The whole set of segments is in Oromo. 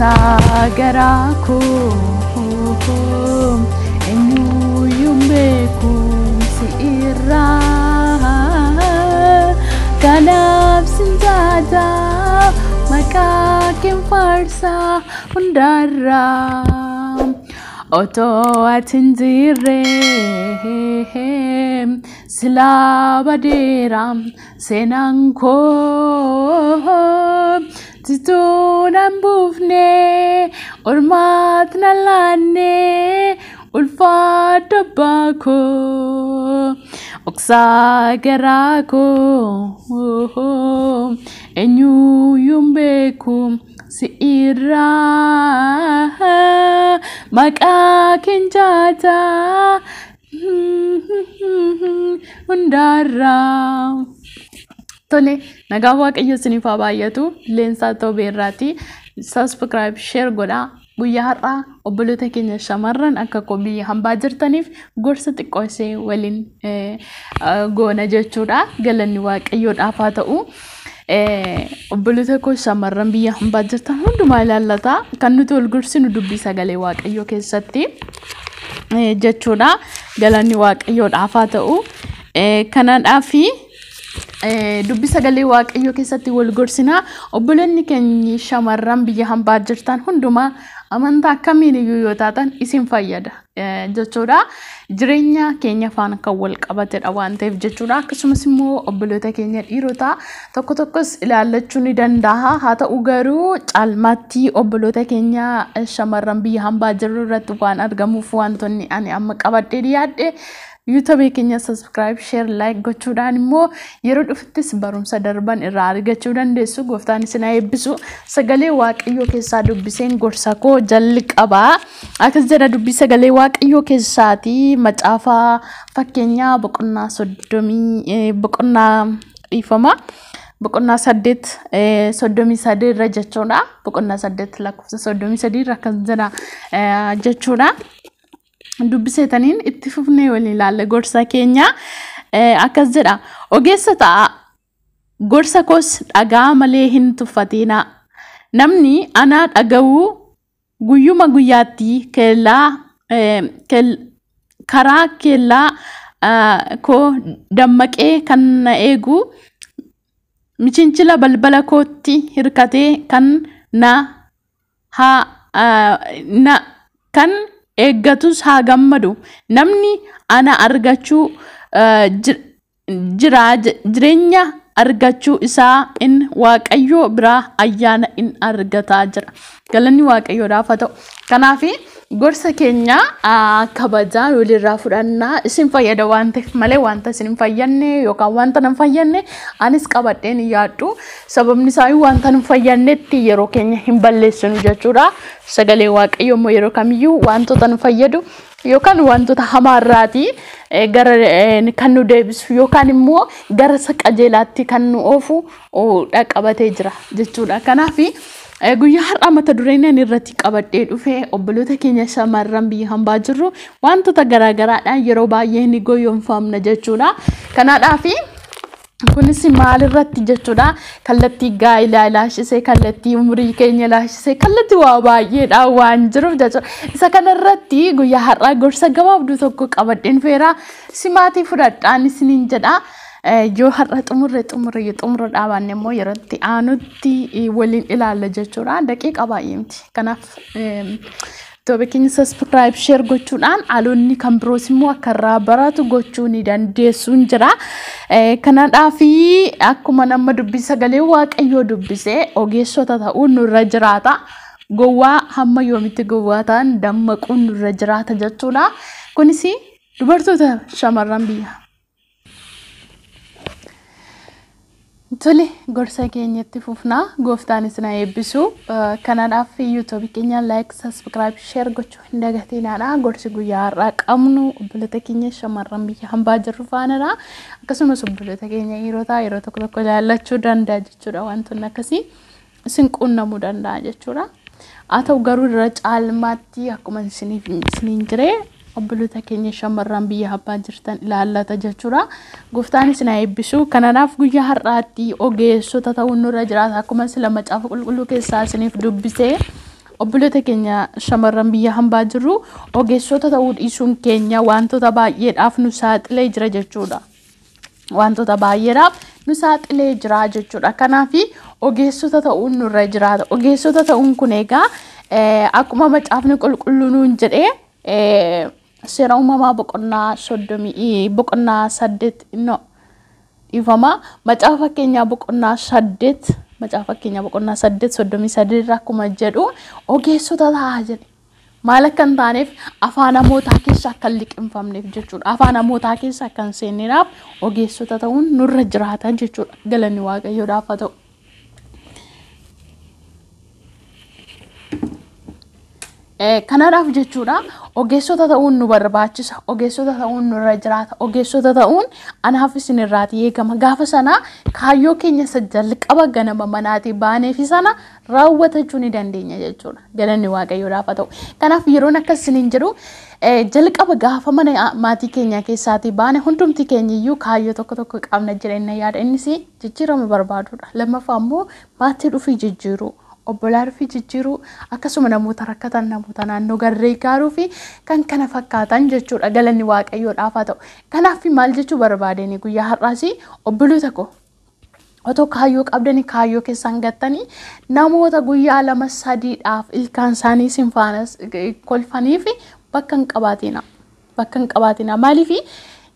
Dhoksaa garaa koo eenyuyyuu hin beeku si irraa. Kanaaf sin jaaja, maqaa keen faarsaa hundarraa. Otoo ati hin jirre silaa badeera seenaan koo. Situu nan buufne, ormaat nan laanne, ulfaadhu abbaa koo. Dhoksaa garaa koo eenyuyyuu hin beeku si irraa. Maqaa keen jaaja hundarraa. Tole, nagaan Waaqayyo isiniif haa baay'atu. Leensaa Toobeerraati. Subscribe, share godhaa. Guyyaa har'aa obboloota keenya shamarran akka koo biyya hambaa jirtaniif gorsa xiqqoo ishee waliin goona jechuudha. Galanni Waaqayyoodhaaf haa ta'u. Obboloota koo shamarran biyya hambaa jirtan hundumaa ilaallata. Kan nuti wal gorsinu dubbii sagalee Waaqayyoo keessatti jechuudha. Galanni Waaqayyoodhaaf haa ta'u. Kanaadhaafi dubbii sagalee Waaqayyoo keessatti wal gorsinaa. Obboloonni keenya shamarran biyya hambaa jirtan hundumaa amantaa akkamiin iyyuu yoo taatan isin fayyada jechuudha. Jireenya keenya faana kan wal qabatedha waan ta'eef jechuudha. Akkasumas immoo obboloota keenya dhiirotaa tokko tokkos ilaallachuu ni danda'a. Haa ta'u garuu caalmaatti obboloota keenya shamarran biyya hambaa jirru irratti waan argamuuf wantoonni ani amma qabadhee dhiyaadhe, YouTube keenya subscribe, share, like gochuudhaan immoo yeroo dhufuttis barumsa darban irraa argachuu dandeessu. Gooftaan isin haa eebbisu. Sagalee Waaqayyoo keessaa dubbiseen gorsa koo jalqabaa. Akkas jedha dubbii sagalee Waaqayyoo keessaati, macaafa fakkeenyaa boqonnaa 30, boqonnaa, dhiifama, boqonnaa 8 33 irra jechuudha. Boqonnaa 8 lakkoofsa 33 irra akkas jedha jechuudha. Dubbiseetaniin itti fufnee waliin ilaalla gorsa keenya. Akkas jedha: "Ogeessa ta'a, gorsa koos dhagaa malee hin tuffatinaa. Namni ana dhaga'u guyyuma guyyaatti kellaa karaa kellaa koo dammaqee kan na eegu, michinchila balbala kootti hirkatee kan na haa na kan eeggatus haa gammadu. Namni ana argachuu jira jireenya argachuu isaa in Waaqayyo biraa ayyaana in argataa" jira. Galanni Waaqayyoodhaaf haa ta'u. Kanaaf gorsa keenya kabajaan walirraa fudhannaa, isin fayyada waan ta'eef malee wanta isin hin fayyadne yookaan wanta nan fayyadne anis qabadheen hin yaaddu. Sababni isaa wanta hin fayyadnetti yeroo keenya hin balleessinu jechuudha. Sagalee Waaqayyoo immoo yeroo kamiyyuu wantoota nu fayyadu yookaan wantoota hamaarraati gara kan nu deebisu yookaan immoo gara isa qajeelaatti kan nu oofu qabatee jira jechuudha. Kanaaf guyyaa har'aa mata dureen ani irratti qabadhee dhufe, obboloota keenya shamarran biyya hambaa jirru wantoota garaagaraadhaan yeroo baay'ee ni goyoomfamna jechuudha. Kanaadhaaf kunis maalirratti jechuudha? Kallattii gaa'ilaa ilaashisee, kallattii umurii keenya ilaashisee, kallattii waa baay'eedhaan waan jiruuf jechuudha. Isa kanarratti guyyaa har'aa gorsa gabaabduu tokko qabadheen dhufeera. Simaatii fudhadhaan isiniin jedha. Yoo har'a xumurre xumurre, yoo xumura dhaabanne immoo yeroo itti aanutti waliin ilaalla jechuudha. Daqiiqa baay'ee miti. Kanaaf YouTube keenya subscribe, share gochuudhaan haalonni kan biroos immoo akka irraa baratu gochuu ni dandeessuun jira. Kanaadhaafi akkuma nama dubbii sagalee Waaqayyoo dubbisee, ogeessota ta'uun nurra jiraata. Gowwaa hamma yoomitti gowwaa ta'an, dammaquun nurra jiraata jechuudha. Kunis dubartoota shamarran biyya. Tole, gorsa keenyatti fufnaa. Gooftaan isin haa eebbisu. Kanaadhaaf YouTube keenya like, subscribe, share gochuu hin dagatinaadha. Gorsi guyyaa har'aa qabnu obboloota keenya shamarran biyya hambaa jirru faanadha. Akkasumas obboloota keenya dhiirotaa yeroo tokko tokko ilaallachuu danda'a jechuudha. Wantoonni akkasii isin quunnamuu danda'a jechuudha. Haa ta'u garuu irra caalmaatti akkuma isiniif isiniin jiree obboloota keenya shamarran biyya hambaa jirtan ilaallata jechuudha. Gooftaan isin haa eebbisu. Kanaaf guyyaa har'aatti ogeessota ta'uun nurra jiraata. Akkuma sila macaafa qulqulluu keessaa isiniif dubbisee, Obboloota keenya shamarran biyya hambaa jirru ogeessota ta'uu dhiisuun keenya wantoota baay'eedhaaf nu saaxilee jira jechuudha. Wantoota baay'eedhaaf nu saaxilee jira jechuudha. Kanaaf ogeessota ta'uun nurra jiraata. Ogeessota ta'uun kun egaa akkuma macaafni qulqulluu nuun jedhee seera uumamaa boqonnaa 30 boqonnaa 8 no dhiifama macaafa fakkeenyaa boqonnaa 8 macaafa fakkeenyaa boqonnaa 8 33 irraa akkuma jedhu ogeessota ta'aa jedhe. Maal akka hin taaneef afaan namootaa keessa akka hin liqimfamneef jechuudha. Afaan namootaa keessa akka hin seenneedhaaf ogeessota ta'uun nurra jiraata jechuudha. Galanni Waaqayyoodhaaf haa ta'u. Kanaadhaaf jechuudha ogeessota ta'uun nu barbaachisa. Ogeessota ta'uun nurra jiraata. Ogeessota ta'uun anaaf isin irraatii eegama. Gaafa sana kaayyoo keenya isa jalqaba ganama manaatii baaneefi sana raawwatachuu ni dandeenya jechuudha. Galanni Waaqayyoodhaaf haa ta'u. Kanaaf yeroon akkas isiniin jedhu jalqaba gaafa mana maatii keenya keessaatii baane hundumti keenya iyyuu kaayyoo tokko tokko qabna jireenya yaada. Innis jijjiirama barbaadudha. Lammaffaa immoo maatii dhufii jijjiiruu. Obbolaa dhufii jijjiiruu akkasuma namoota rakkatan namoota naannoo gargaaruu fi kan kana fakkaatan jechuudha. Galanni Waaqayyoodhaaf haa ta'u. Kanaaf maal jechuu barbaadeen guyyaa har'aas obboloota koo otoo kaayyoo qabdanii kaayyoo keessan gattanii namoota guyyaa 2 3dhaaf ilkaan isaanii isin faana kolfanii fi bakka hin qabaatina. Bakka hin qabaatina. Maaliif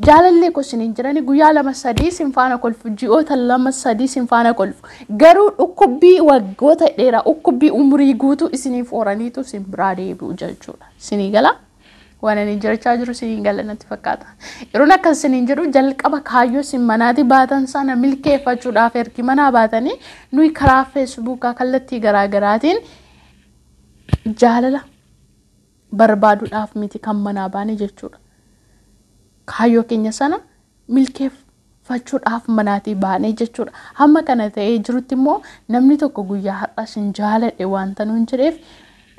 jaalallee koo isiniin jirani guyyaa 2 3 isin faana kolfu ji'oota 2 3 isin faana kolfu garuu dhukkubbii waggoota dheeraa dhukkubbii umurii guutuu isiniif horaniitu isin biraa deebi'u jechuudha. Isinii gala waan ani jechaa jiru isinii gala natti fakkaata. Yeroon akkas isiniin jedhu jalqaba kaayyoo isin manaatii baatan sana milkeeffachuudhaaf ergi manaa baatanii nuyi karaa feesbuukaa kallattii garaagaraatiin jaalala barbaaduudhaaf miti kan manaa baane jechuudha. Kaayyoo keenya sana milkeeffachuudhaaf manaatii baane jechuudha. Hamma kana ta'ee jirutti immoo namni tokko guyyaa har'aa isin jaaladhe wanta nuun jedheef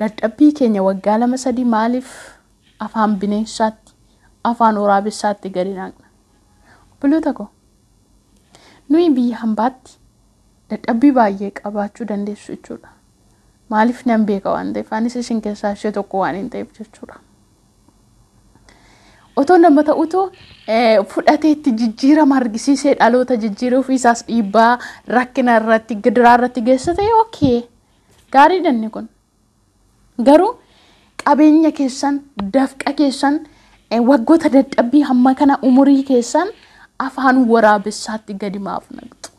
dadhabbii keenya waggaa 2 3 maaliif afaan bineensaatti afaan waraabessaatti gadi naqna. Obboloota koo nuyi biyya hambaatti dadhabbii baay'ee qabaachuu dandeessu jechuudha. Maaliif nan beeka waan ta'eef anis isin keessaa ishee tokko waan hin ta'eef jechuudha. Otoo nama ta'utu fudhatee itti jijjiirama argisiisee dhaloota jijjiiruuf isaas dhiibbaa rakkina irratti gidiraa irratti geessa ta'e ookee gaarii danni kun. Garuu qabeenya keessan dafqa keessan waggoota dadhabbii hamma kana umurii keessan afaan waraabessaatti gadi maaf naqxu.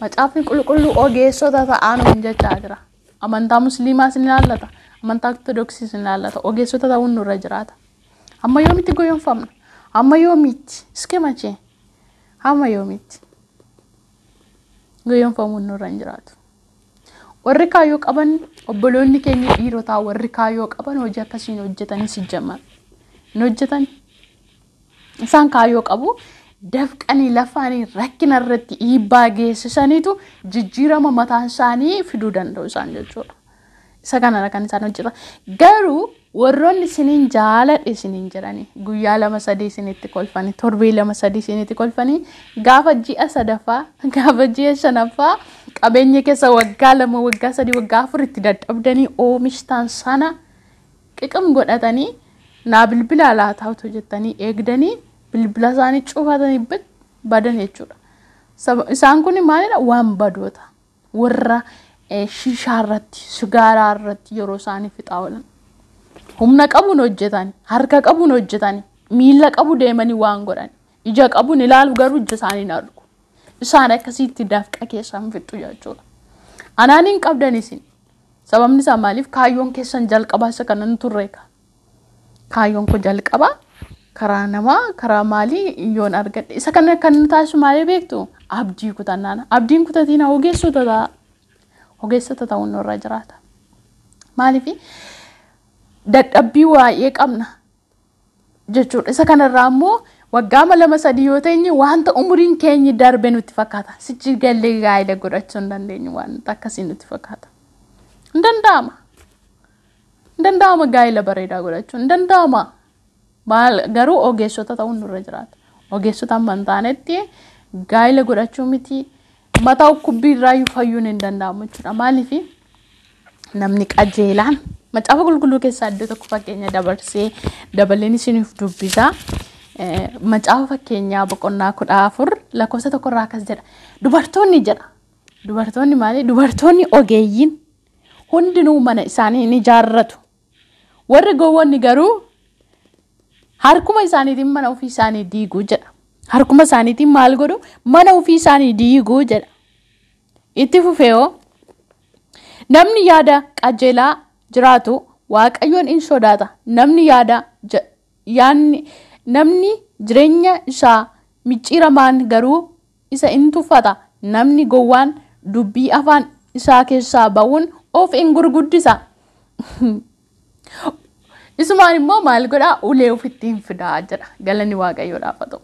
Macaafni qulqulluu ogeessota ta'aa nuun jechaa jira. Amantaa musliimaas ni ilaallata. Amantaa ortodoksiis ni ilaallata. Ogeessota ta'uun nurra jiraata. Amma yoomitti goyoonfamna? Amma yoomitti? Iske machee? Amma yoomitti? Goyoonfamuun nurra hin jiraatu. Warri kaayyoo qaban obboloonni keenya dhiirotaa warri kaayyoo qaban hojii akkasiin hojjetanii si jamman. Hin hojjetan. Isaan kaayyoo qabu dafqanii lafaanii rakkina irratti dhiibbaa geessisaniitu jijjiirama mataa isaanii fiduu danda'u isaan jechuudha. Isa kanadha kan isaan hojjetan. Garuu warroonni isiniin jaaladhe isiniin jedhanii guyyaa 2 3 isinitti kolfanii torbee 2 3 isinitti kolfanii gaafa ji'a 3ffaa gaafa ji'a 5ffaa qabeenya keessa waggaa 2 waggaa 3 waggaa 4 itti dadhabdanii oomishtan sana qiqim godhatanii naa bilbila laataa otoo jettanii eegdanii bilbila isaanii cufatanii badan jechuudha. Isaan kun maalidha? Waan badoota warra shishaa irratti sigaaraa irratti yeroo isaanii fixaa oolan. Humna qabuun hojjetan, harka qabuun hojjetan, miila qabu deemanii waan godhan, ija qabuun ilaalu garuu ija isaanii hin argu. Isaan akkasitti dafqa keessan fixu jechuudha. Anaan hin qabdan isin. Sababni isaa maaliif kaayyoon keessan jalqabaa isa kana hin turre? Kaayyoon koo jalqabaa karaa namaa karaa maalii yoon argadhe isa kana kan nu taasisu maalii beektu? Abdii kutannaan. Abdiin kutatiin ogeessota ta'a. Ogeessota ta'uun nurra jiraata. Maaliif dadhabbii waa'ee qabna jechuudha. Isa kanarraa immoo waggaa 2 3 yoo teenye wanta umuriin keenya darbe nutti fakkaata. Sichi gallee gaa'ela godhachuu hin dandeenyu wanta akkasii nutti fakkaata. Hin danda'ama. Hin danda'ama gaa'ela bareedaa godhachuu hin danda'ama. Maal garuu ogeessota ta'uun nurra jiraata. Ogeessota amma hin taanetti gaa'ela godhachuu miti mataa dhukkubbii irraayyuu fayyuun hin danda'amu jechuudha. Maaliif Namni qajeelaan macaafa qulqulluu keessaa iddoo tokko fakkeenya dabarsee dabaleen isiniif dubbisa. Macaafa fakkeenyaa boqonnaa 14 lakkoofsa 1 irraa akkas jedha. Dubartoonni jedha. Dubartoonni maali? Dubartoonni ogeeyyiin hundinuu mana isaanii ni ijaarratu. Warri gowwoonni garuu harkuma isaaniitiin mana ofii isaanii diiguu jedha. Harkuma isaaniitiin maal godhu? Mana ofii isaanii diiguu jedha. Itti fufee hoo namni yaada qajeelaa jiraatu Waaqayyoon in sodaata. Namni yaada yaanni namni jireenya isaa micciiramaan garuu isa in tuffata. Namni gowwaan dubbii afaan isaa keessaa ba'uun of in gurguddisa. Isumaan immoo maal godhaa? Ulee ofitti hin fidaa jedha. Galanni Waaqayyoodhaaf haa ta'u.